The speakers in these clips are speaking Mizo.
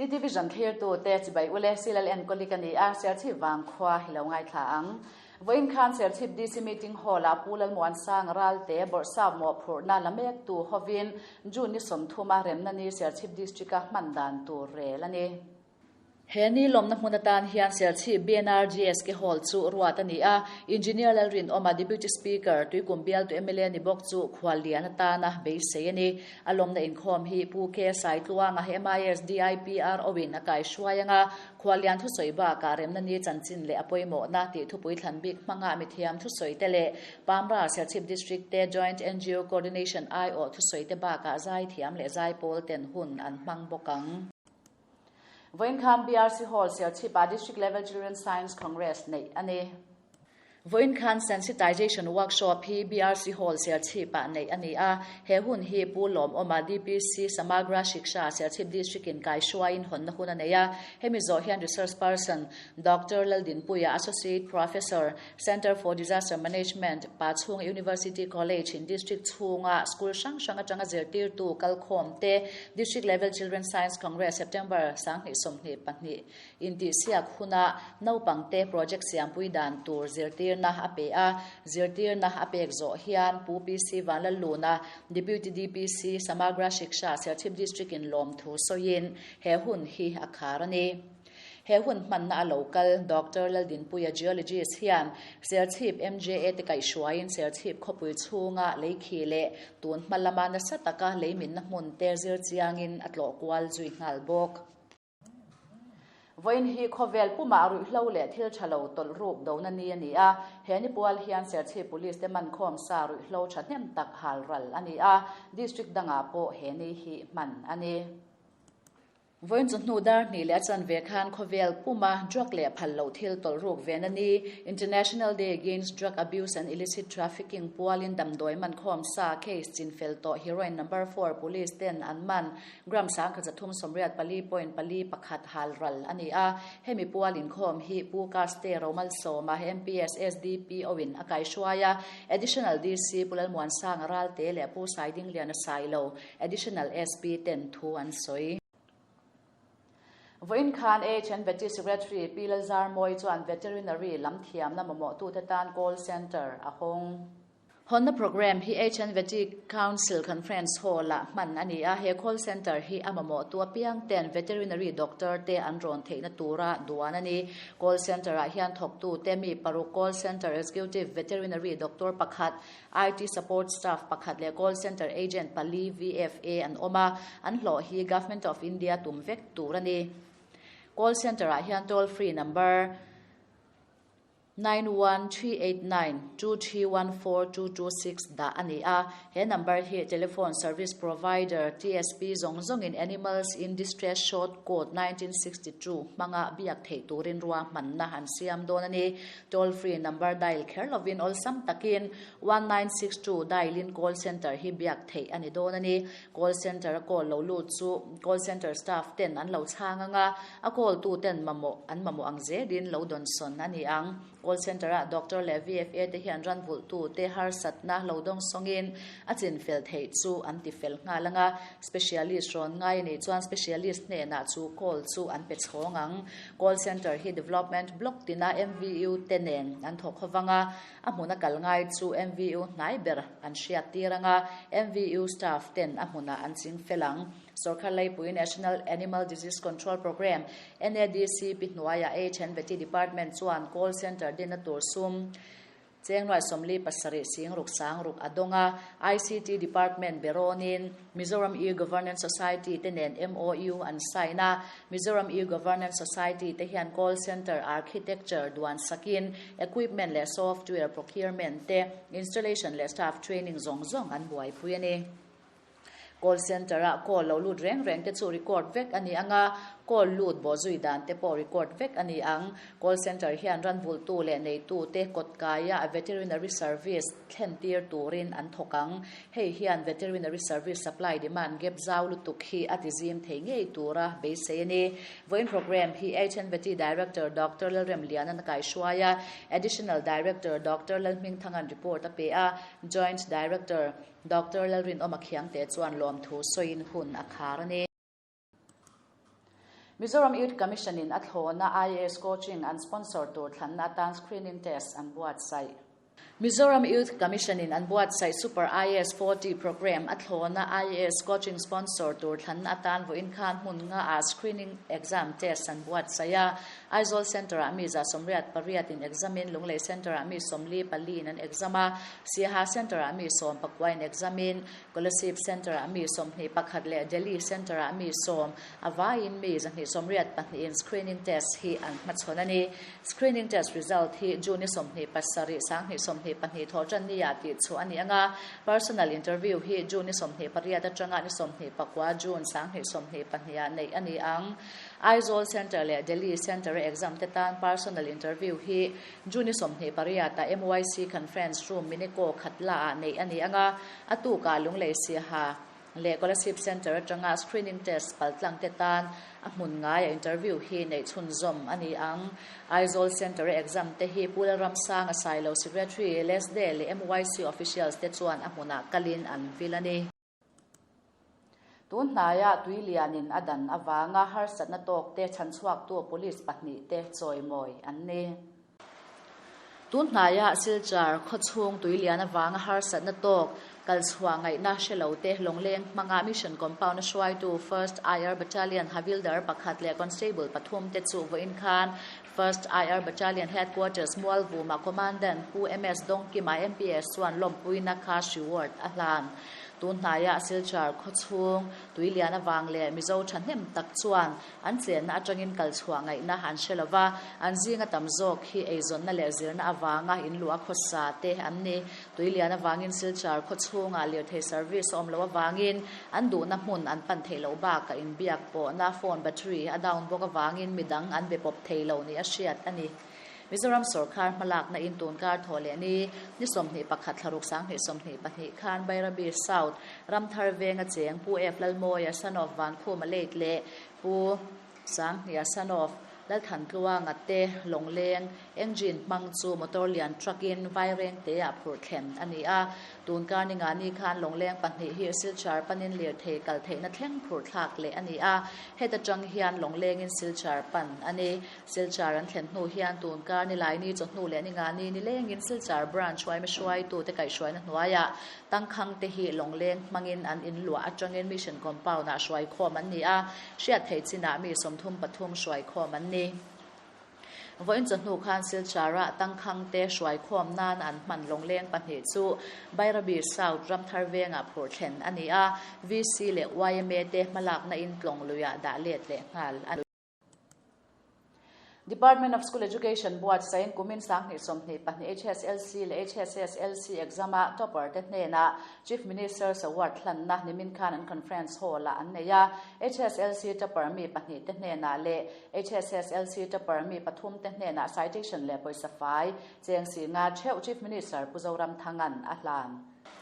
Division thlirtute chibai ule Silal enkawli ka ni a, Serchhip vangkhua hi lo ngaithla ang. Vawiin khan Serchhip DC Meeting Hall-ah Pu Lalmuansang Ralte bawrhsap mawhphurhna la mektu hovin June ni 30 a remna ni Serchhip District-a hman dan tur rel a ni. He ni lawmna hmun atan hian Serchhip BNRGSK Hall chu ruat a ni a, Engineer Lalrinawma Deputy Speaker, Tuikum bialtu mla ni bawk chu khuallian atana beisei a ni. A lawmna inkhawm hi Pu K Saitluanga MIS DIPRO in a kaihruai anga khuallian thusawi bakah remna ni chanchin leh a pawimawhna tih thupui thlan bik hmanga mithiam thusawi te leh Pamra Serchhip District te Joint ngo Coordination aiawh thusawi te bakah zaithiam leh zaipawl ten hun an hmang bawk ang. Vawiin khan BRC Hall Serchhip-ah District Level Children Science Congress neih a ni. Vawiin khan Sensitization Workshop hi BRC Hall Serchhip-ah neih a ni a. He hun hi Pu Lawmawma DPC Samagra Shiksha Serchhip District in kaihruaiin hawnna hun a nei a. Hemi zawh hian Resource Person Doctor Laldinpuia Associate Professor, Centre for Disaster Management, Pachhunga University College in District chhunga school hrang hrang atanga zirtirtu kalkhawm te District Level Children Science Congress September 2022 intihsiak huna naupangte project siampui dan tur zirtirna a pe a. Zirtirna a pek zawh hian Pu PC Vanlalluna, Deputy DPC, Samagra Shiksha, Serchhip District in lawmthu sawiin he hun hi a khar a ni. He hun hmanna a lo kal Doctor Laldinpuia Geologist hian Serchhip MJA te kaihhruaiin Serchhip khawpui chhunga lei khi leh tun hma lama nasa taka lei minna hmun te zir chiangin a tlawh kual zui nghal bawk. Vawiin hi khawvel pumah ruihhlo leh thil tha lo tawlh ruk dona ni a ni a, he ni pual hian Serchhip Police te mankhawm sa ruihhlo thahnem tak hal ral a ni a, District dangah pawh he ni hi hman a ni. Vawiin chu hnu dar hnih leh a chanve khan khawvel puma drug leh phal loh thil tawlh ruk ven a ni. International Day Against Drug Abuse and Illicit Trafficking pualin damdawi mankhawm sa case chinfel tawh heroin number 4 police ten an man gram 1384.41 hal ral a ni a. Hemi pual inkhawm hi Pu Kaste Romalsawma MPS SDPO in a kaihruai a, Additional DC Pu Lalmuansanga Ralte leh Pu Saidingliana Sailo Additional SP ten thu an sawi. Vawiin khan AHN Vety Secretary Pi Lalzarmawi chuan Veterinary lam thiamna mamawhtute tan Call Centre a hawng. Hawnna programme hi HN Vety Council Conference Hall-ah hman a ni a, he call centre hi a mamawhtu apiang ten Veterinary Doctor te an rawn theihna tura duan a ni. Call Centre-ah hian thawktute mi paruk Call Centre Executive Veterinary Doctor pakhat, IT support staff pakhat leh call centre agent pali VFA an awm a, an hlawh hi Government of India tum vek tur a ni. Call centre ah hian toll free number 91389 2314226 dah a ni a, he number hi telephone service provider TSP zawng zawngin Animals in Distress Short Code 1962 hmanga biak theih turin ruahmanna an siam dawn a ni. Toll free number dial kher lovin awlsam takin 1962 dial in call centre hi biak theih a ni dawn a ni. Call centre a call lo lut chu call centre staff ten an lo chhang anga, a call tu ten mamawh an mamawh ang zelin lo dawn sawn a ni ang. Call centre ah doctor leh VFA te hian ran vulh tu te harsatna lo dawng sawngin a chin fel theih chu an ti fel nghal anga, specialist rawn ngai a nih chuan specialist hnenah chu call chu an pe chhawng ang. Call Centre hi Development Block tina MVU te nen an thawk ho vang a, a hmuna kal ngai chu MVU hnai ber an hriat tir ang a, MVU staff ten a hmunah an ching fel ang. Sorkar Laipui National Animal Disease Control Programme, NADCP, hnuaiah HNVT Department chuan Call Centre dinna tur sum Chengnuai 47 sing ruk sang ruk a dawng a, ICT Department berawnin Mizoram E-Governance Society te nen MOU an sign a, Mizoram E-Governance Society te hian call centre architecture duan sakin equipment leh software procurement te, installation leh staff training zawng zawng an buaipui a ni. Call centre ah call lo lut reng reng te chu record vek a ni ang a, call lut bawh zui dan te pawh record vek a ni ang. Call centre hian ran vulhtu leh neitu te kawt kaia veterinary service thlen tir turin an thawk ang. Hei hian veterinary service supply demand gap zau lutuk hi a ti zim thei ngei tura beisei a ni. Vawiin programme hi HNVT Director Doctor Lalremliana'n a kaihruai a, Additional Director Doctor Lalhmingthanga'n report a pe a, Joint Director Doctor Lalrinawma Khiangte chuan lawmthu sawiin hun a khar a ni. Mizoram Youth Commission in a thlawhna IAS coaching an sponsor tur thlanna atan screening test an buatsaih. Mizoram Youth Commission in an buatsaih Super IAS 40 Programme a thlawhna IAS coaching sponsor tur thlanna atan vawiin khan hmun nga ah screening exam test an buatsaih a. Aizawl Centre ah mi 88 in exam in Lunglei Centre ah mi 44 in an exam a, Siaha Centre ah mi 19 in exam in Kolasib Centre ah mi 21 leh Delhi Centre ah mi 10 A vaiin mi 282 in screening test hi an hmachhawn a ni. Screening test result hi June ni 27, 2022 thawhtan nia tih chhuah a ni ang a, personal interview hi June ni 28 atanga ni 29 June 2022 ah neih a ni ang. Aizawl Centre leh Delhi Centre a exam te tan personal interview hi June ni 28 ah MYC Conference Room Minico Khatla ah neih a ni ang a, a tukah Lunglei Siaha leh Kolasib Centre atanga screening test paltlang te tan a hmun ngaia interview hi neih chhunzawm a ni ang. Aizawl Centre a exam te hi Pu Lalramsanga Sailo Secretary, LESDE leh MYC officials te chuan a hmunah kalin an vil a ni. Tun hnaia tui lianin a dan avanga harsatna tawk te chhanchhuaktu police pahnihte chawimawi an ni. Tun hnaia Silchar khawchhung tui lian avanga harsatna tawk kalchhuah ngaihna hre lo te Lawngleng hmanga Mission Compound a hruaitu First IR Battalion Havildar pakhat leh Constable pathum te chu vawiin khan First IR Battalion Headquarters Mualvuma Commandant Pu MS Dawngkima MPS chuan lawmpuina cash reward a hlan. Tun hnaia Silchar khawchhung tui lian avang leh Mizo thahnem tak chuan An chenna atangin kal chhuah ngaihna an hre lo va, an zinga tam zawk hi eizawnna leh zirna avanga in luh a khawsa te an ni. Tuilian avangin Silchar khaw chhungah lirthei service a awm loh avangin an duhna hmun an pan theih loh bakah inbiak pawhna phone battery a down bawk avangin midang an be pawp thei lo nih a hriat a ni. Mizoram sawrkar hmalakna in tunkar thawh leh ni ni 21 thlaruk 2022 khan Bairabi South Ramthar venga cheng Pu F Lalmawia son of Vankhuma Late leh Pu Sanghnia son of Lalthantluanga te Lawngleng engine hmang chu motor lian truck in Vaireng te ah phurh thlen a ni a. Tunkar ni nga ni khan Lawngleng pahnih hi Silchar panin lirthei kal theihna thleng phurh thlak leh a ni a. Heta tang hian Lawnglengin Silchar pan a ni. Silchar an thlen hnu hian tunkar ni laini chawhnu leh ni nga ni nilengin Silchar Branch hruaima hruaitute kaihhruaina hnuaiah Tangkhang te hi lawngleng hmangin an inluah atangin Mission Compound ah hruaikhawm an ni a, hriat theih chinah mi 33 hruaikhawm an ni. Vawiin chawhnu khan Silchar-ah Tangkhang te hruaikhawm nan an hman lawngleng pahnih chu Bairabi South Ramthar vengah phurh thlen a ni a, VC leh yma te hmalakna in tlawng luiah dah let leh nghal a ni. Department of School Education buatsain kumin 2022 HSLC leh HSSLC exam-a topper te hnenah Chief Minister's Award hlanna nimin khan an conference hall-ah an nei a. HSLC topper mi pahnih te hnenah leh HSSLC topper mi pathum te hnenah citation leh pawisa fai cheng si nga theuh Chief Minister Pu Zoramthanga'n a hlan.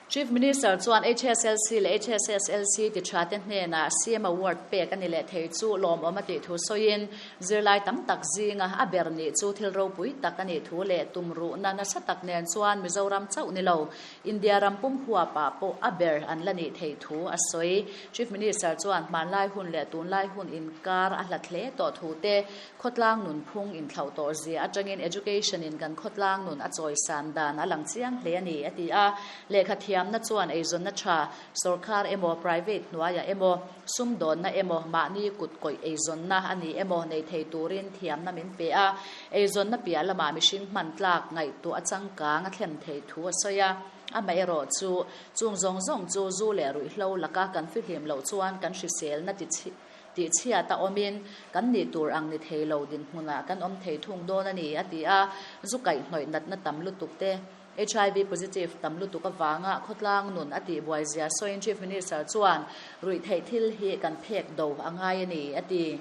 Chief Minister chuan HSLC leh HSSLC ti tha te hnenah CM Award pek a ni leh thei chu lawmawm a tih thu sawiin, zirlai tam tak zinga a ber nih chu thil ropui tak a nih thu leh tumruhna nasa tak nen chuan Mizoram chauh ni lo, India ram pum huapah pawh a ber an la nih theih thu a sawi. Chief Minister chuan hmanlai hun leh tunlai hun inkar a hlat hle tawh thu te, Khawtlang nun phung inthlauh tawh zia atangin education in kan khawtlang nun a chawisan dan a lang chiang hle a ni, a ti a. Lehkha thiamna chuan eizawnna tha, sorkar emaw, private hnuaiah emaw, sumdawnna emaw, mahni kut kawih eizawnna a ni emaw nei thei turin thiamna min pe a. Eizawnna piah lamah mihring hman tlak ngaihtuah a changkang a thlen thei thu a sawi a. Amaherawh chu, chung zawng zawng chu zu leh ruihhlo laka kan fihlim loh chuan kan hriselna ti Tih chhiat a awmin kan nih tur ang ni thei lo dinhmunah kan awm thei thung dawn a ni, a ti a. Zu kaihhnawih natna tam lutuk te, HIV positive tam lutuk avanga khawtlang nun a tihbuai zia sawiin Chief Minister chuan ruihtheih thil hi kan phek do a ngai a ni, a ti.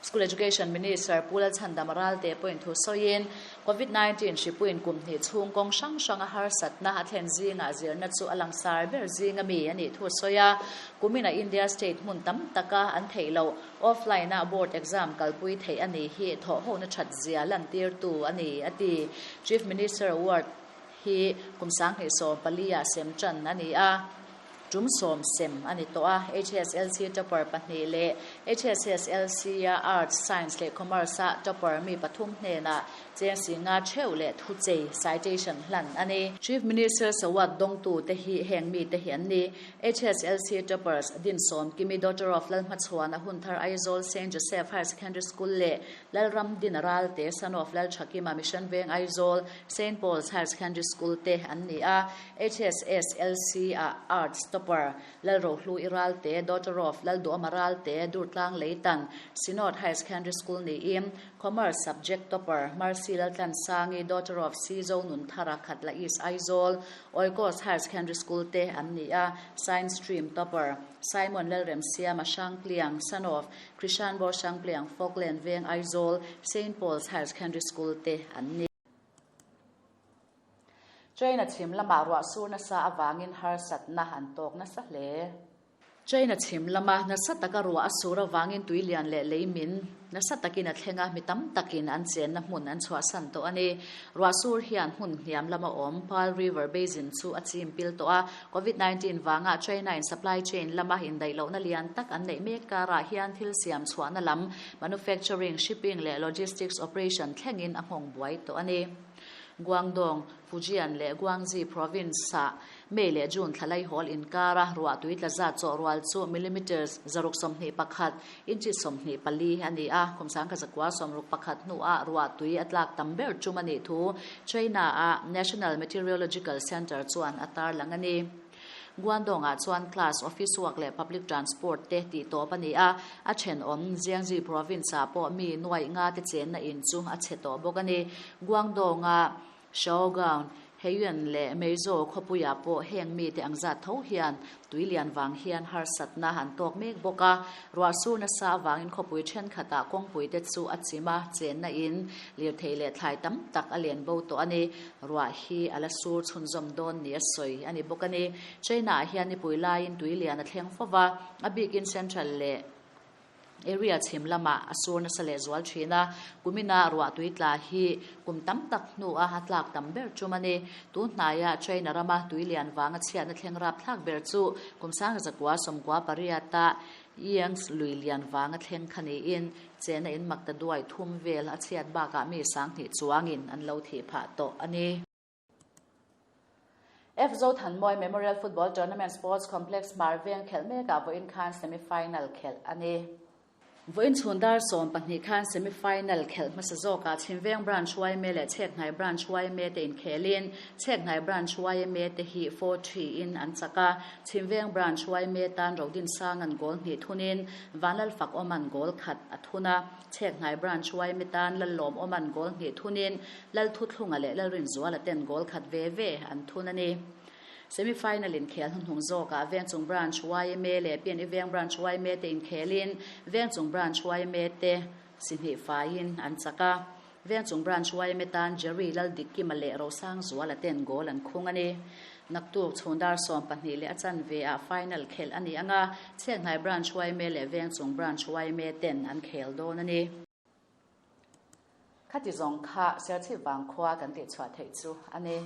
School Education Minister Pu Lalchhandam Ralte pawhin thu sawiin, Covid 19 hripuiin kum hnih chhung kawng hrang hranga harsatna a thlen zingah zirna chu a langsar ber zing a mi a nih thu a sawi a. Kumina India state hmun tam taka an theih loh offline-a board exam kalpui theih a ni hi thawhhona that zia lantirtu a ni, a ti. Chief Minister Award hi kum 2014 ah sem tan a ni a. Tum 90 a ni tawh a, HSLC topper pahnih leh HSSLC-a Arts, Science leh Commerce-a topper mi pathum hnenah cheng singa theuh leh thuchei, citation, hlan a ni. Chief Minister's Award dawngtute hi heng mite hi an ni, HSLC toppers Dinsawm Kimi, daughter of Lalhmachhuana Hunthar Aizawl Saint Joseph Higher Secondary School leh Lalram Dina Ralte, son of Lalthakima Mission Veng Aizawl Saint Paul's Higher Secondary School te an ni a. HSSLC ah Arts Topper, Lalrohlu i Ralte, Daughter of Lalduama Ralte, Durtlang Leitan, Synod Higher Secondary School niin Commerce Subject Topper, Mercy Laltlansangi, Daughter of C Zonunthara, Khatla East Aizawl, Oikos Higher Secondary School te an ni a, Science Stream Topper, Simon Lalremsiama Hrangpliang, son of Krishan Bor Hrangpliang, Falkland Veng Aizawl, Saint Paul's Higher Secondary School te an ni. China chhim lamah ruah sur nasa avangin harsatna an tawk nasa hle. China chhim lama nasa taka ruah a sur avangin tui lian leh lei min nasa takin a thleng a, mi tam takin an chenna hmun an chhuahsan tawh a ni. Ruah sur hian hmun hniam lama awm Pearl River Basin chu a chim pil tawh a. Covid 19 vanga China in supply chain lama indaih lohna lian tak an neih mek karah hian thil siam chhuahna lam manufacturing, shipping leh logistics operation thlengin a nghawng buai tawh a ni. Guangdong, Fujian leh Guangxi province-ah May leh June thla laihawl inkara ruah tui tla zat chawh rual chu millimetres 121, inches 24 a ni a. Kum 1961 hnuah ruah tui a tlak tam ber tum a nih thu China-a National Meteorological Centre chuan a tarlang a ni. Guangdong-ah chuan class, office work leh public transport te tih tawp a ni a, a thenawm Jiangxi province-ah pawh mi nuaih nga te chenna in chu a chhe tawh bawk a ni. Guangdong-a Shaoguan, Heyuan leh Meizhou khawpuiah pawh heng mite ang zat tho hian tui lian vang hian harsatna an tawk mek bawk a. Ruah sur nasa avangin khawpui thenkhatah kawngpui te chu a chim a, chenna in lirthei leh thlai tam tak a len bo tawh a ni. Ruah hi a la sur chhunzawm dawn ni a sawi a ni bawk a ni. China-ah hian nipui laiin tui lian a thleng fo va, a bikin Central leh area chhim lamah a sur nasa leh zual thin a. Kumina ruah tui tla hi kum tam tak hnuah a tlak tam ber tum a ni. Tun hnaia China rama tui lian vanga chhiatna thleng rap thlak ber chu kum 1998-a Yangtze lui lian vanga thleng kha niin Chena in mak ta duai thum vel a chhiat bakah mi 2000 chuangin an lo thih phah tawh a ni. F Zothanmawi Memorial Football Tournament Sports Complex Hmar Veng khelh mekah vawiin khan semi-final khelh a ni. Vawiin chhun dar 12 khan semi-final khelh hmasa zawkah Chhimveng Branch yma leh Chhekhnai Branch yma te inkhelin Chhekhnai Branch yma te hi 4-3 in an chak a, Chhimveng Branch yma tan Rodinsanga'n goal hnih thunin Vanlalfak awman goal khat a thun a, Chhekhnai Branch yma tan Lallawm awman goal hnih thunin Lalthuthlunga leh Lalrinzuala ten goal khat ve ve an thun a ni. Semi final inkhel hnuhnung zawkah Vengchung Branch yma leh PNE Veng Branch yma te inkhelin Vengchung Branch yma te si hnih faiin an chak a. Vengchung Branch yma tan Jerry Laldikkima leh Rosangzuala ten goal an khung a ni. Naktuk chhun dar 12 leh a chanve ah final khelh a ni ang a, Chhekhnai Branch yma leh Vengchung Branch yma ten an khel dawn a ni. Khati zawng kha Serchhip vangkhua kan tihchhuah theih chu a ni.